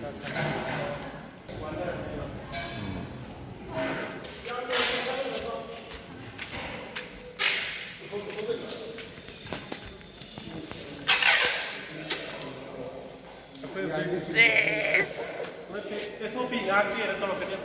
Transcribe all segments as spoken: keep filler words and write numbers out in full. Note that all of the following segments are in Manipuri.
ꯑꯩꯈꯣꯏ ꯍꯧꯖꯤꯛ ꯑꯦꯁ ꯑꯣ ꯄꯤ ꯉꯥꯛꯀꯦꯅ ꯇꯧꯔꯛꯀꯅꯤ꯫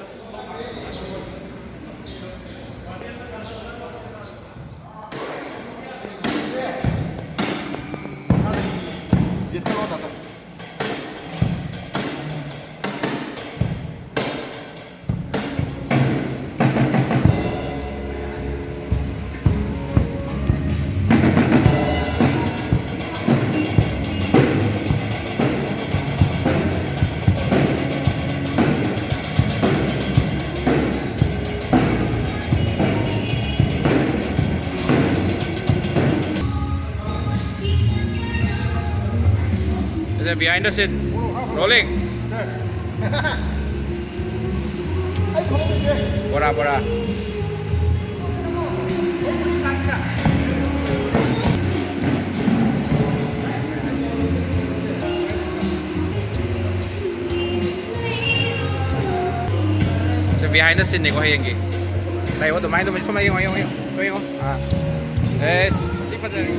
Behind the scene. Rolling. ꯕꯣꯔꯥ, ꯕꯣꯔꯥ꯫ ꯁꯤ behind the scene ꯅꯤꯀꯣ ꯍꯌꯦꯡꯒꯤ꯫ ꯂꯩꯌꯣ, ꯑꯗꯨꯃꯥꯏꯅ, ꯑꯗꯨꯃꯥꯏꯅ ꯁꯨꯝ ꯌꯦꯡꯉꯣ, ꯌꯦꯡꯉꯣ, ꯌꯦꯡꯉꯣ꯫ ꯁꯨꯝ ꯌꯦꯡꯉꯣ꯫ ꯑꯥ꯫ ꯑꯦꯁ, ꯁꯤ ꯐꯖꯔꯦ꯫